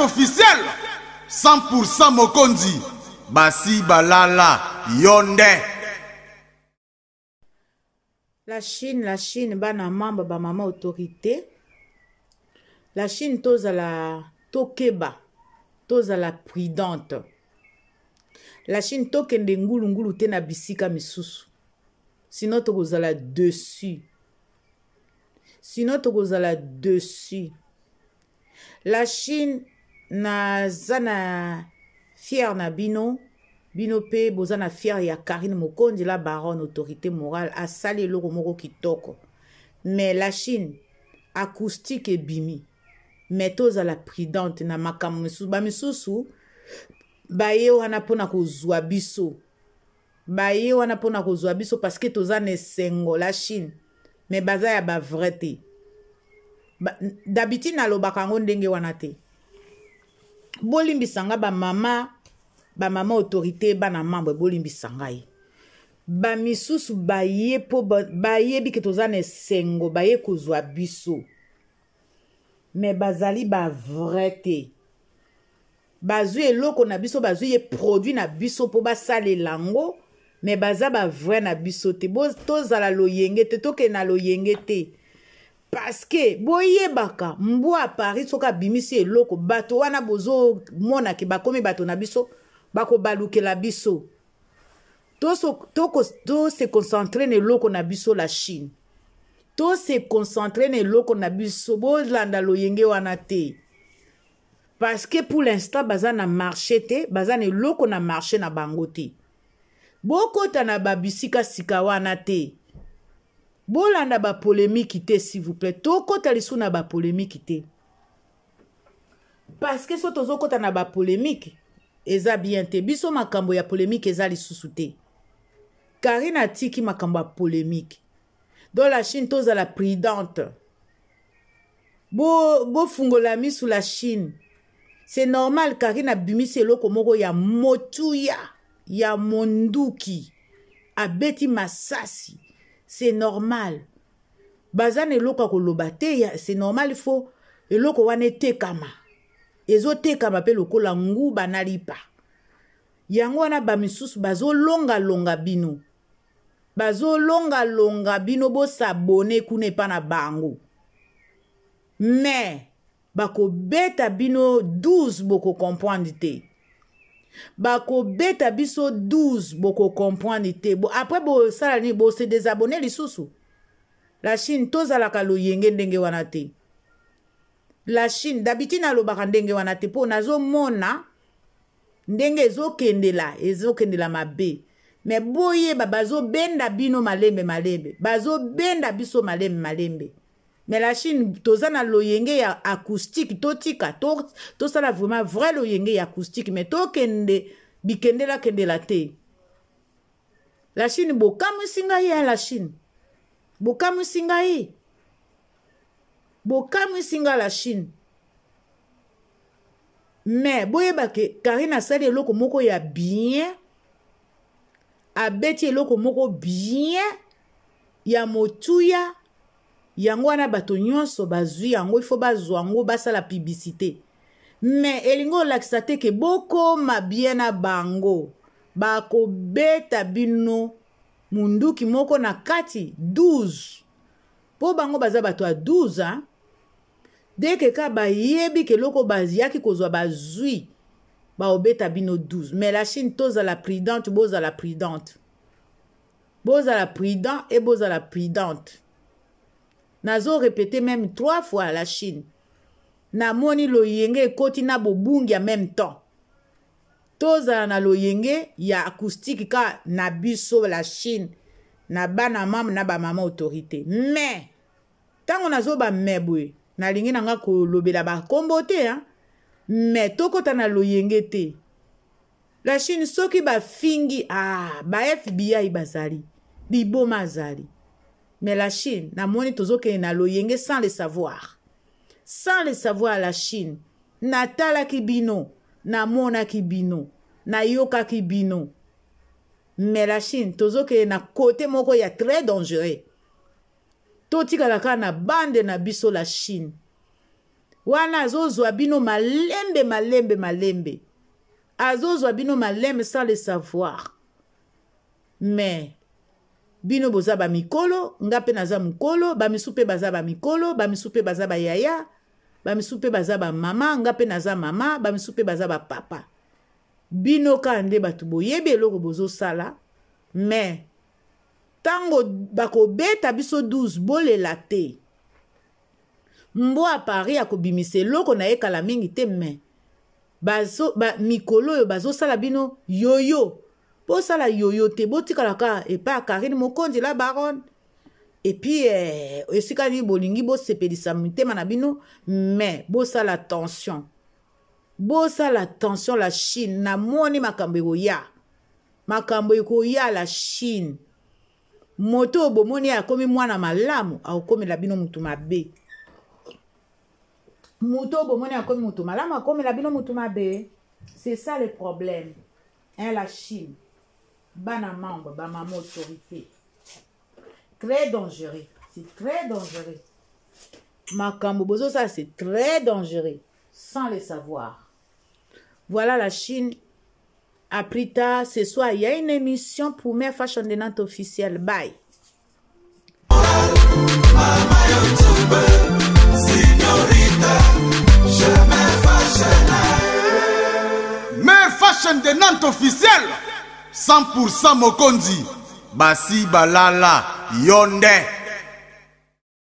Officiel 100% Mokonzi basi balala yonde. La Chine, la Chine, bana mamba ba mama autorité. La Chine tozala tokeba, tozala prudente. La Chine tokende ngulu ngulu te na bisika misusu. Sinon tokozala dessus. Sinon tokozala dessus. La Chine naza na fière na bino bino mpe boza na fière ya Carine Mokonzi la baronne autorité morale asali eloko moko kitoko mais la Chine acoustique ebimi mais tozala prudente na makambo misusu bamisusu baye wana mpona kozwa biso baye wana mpona kozwa biso parce que toza na esengo la Chine mais baza ya ba vrai te ba, d'habitude nalobaka yango ndenge wana te bolimbisa nga bamama bamama autorité bana membre bolimbisa ngai bamisusu baye mpo bayebi ke toza na esengo baye kozwa biso me bazali ba vrai te bazwi eloko na biso bazwi ye produit na biso mpo basalela yango me baza ba vrai na biso te tozala loyenge te tokende na loyenge te parceke boyebaka mbwa ya paris soki abimisi eloko bato wana bozomona ke bakomi bato na biso bakobalukela biso tose concentre na eloko na biso la chine tose concentre na eloko na biso bolanda loyenge wana te parce que pour l'instant baza na marché te baza na eloko na marché na bango te bokota na babisika sika wana te bolanda bapolemiki te s'il vous plaît tokota lisusu na bapolemiki te parce que so tozokota na bapolemiki eza bien te biso makambo ya polemiki eza lisusu te karine atiki makambo ya polemiki donc la chine tozala prudente bofungola bo misu la chine c'est normal karine abimisi eloko moko ya motuya ya monduki abeti masasi c'est normal baza na eloko ya koloba te c'est normal fo eloko wana etekama ezotekama mpe lokola nguba na lipa yango wana bamisusu bazolongalonga bino bazolongalonga bino bosabone kuna epa na bango me bakobeta bino 12 bokocomprendre te bakobeta biso 12 bokocomprendre te bo, après bosala nini bose desabonne lisusu la chine tozalaka loyenge ndenge wana te la chine d'habitude nalobaka ndenge wana te mpo nazomona ndenge ezokendela ezokendela mabe me boyeba bazobenda bino malembe malembe bazobenda biso malembe malembe me la chine toza na loyenge ya acoustique totika tosala to vraiment vrai loyenge ya acoustique me tokende bikendela kendela te la chine bokamwisi ngai ya la chine bokamwisi ngai bokamwisi ngai la chine mais boyeba ke karine asali eloko moko ya bien abeti eloko moko bien ya motuya yango wana bato nyonso bazwi yango ifo bazwa yango basala publicité me elingi olakisa te ke bokoma bien na bango bakobeta bino munduki moko na kati 12 mpo bango baza bato ya 12 hein? deke ka bayebi ke eloko bayaki kozwa bazwi baobeta bino 12 mais la chine tozala prudente bozala prudente bozala prudent e bozala prudente nazo répéter même trois fois la chine namoni loyenge ekoti na bobungi en même temps tozala na loyenge ya acoustique ka na biso la chine na bana mame na bamama autorité mais ntango nazoba me boye nalingi na nga kolobela bakombo te hein? me tokɔta na loyenge te la chine soki bafingi ah, ba fbi bazali liboma azali mais la chine namoni tozokende na loyenge sans le savoir sans le savoir la chine natalaki bino namonaki bino nayokaki bino mais la chine tozokende na kote moko ya très dangereux totikala kaka na bande na biso la chine Wana azozwa bino malembe malembe malembe. Azozwa bino malembe sans le savoir. Mais bino boza ba mikolo, nga pe naza mukolo, ba misu pe baza ba mikolo, ba misu pe baza ba yaya, ba misu pe baza ba mama, nga pe naza mama, ba misu pe baza ba papa. Bino kaka nde bato boyebi eloko bozosala, mais tango bakobeta biso 12 bolela te. Mbwa Paris akobimisa eloko na ye kala mingi te mais bazo ba mikolo oyo bazosala bino yoyo bosala yoyo te botikala kaka epai ya Carine Mokonzi la baronne epuis eh, esika nini bolingi bosepelisa mitema na bino mais bosala attention bosala attention la Chine namoni makambo ekoya makambo ekoya la Chine moto oyo bomoni ye akomi mwana malamu akokomela bino motu mabe moto oyo bomoni akomi motu malamu akomela bino motu mabe c'est ça le problème hein, la chine bana membre bamama autorité très dangereux c'est très dangereux makambo bozosala c'est très dangereux sans le savoir voilà la chine À plus tard, ce soir, il y a une émission pour Mère Fashion de Nantes officielle. Bye. Mère Fashion de Nantes officielle 100% Mokonzi. Basi balala yonde.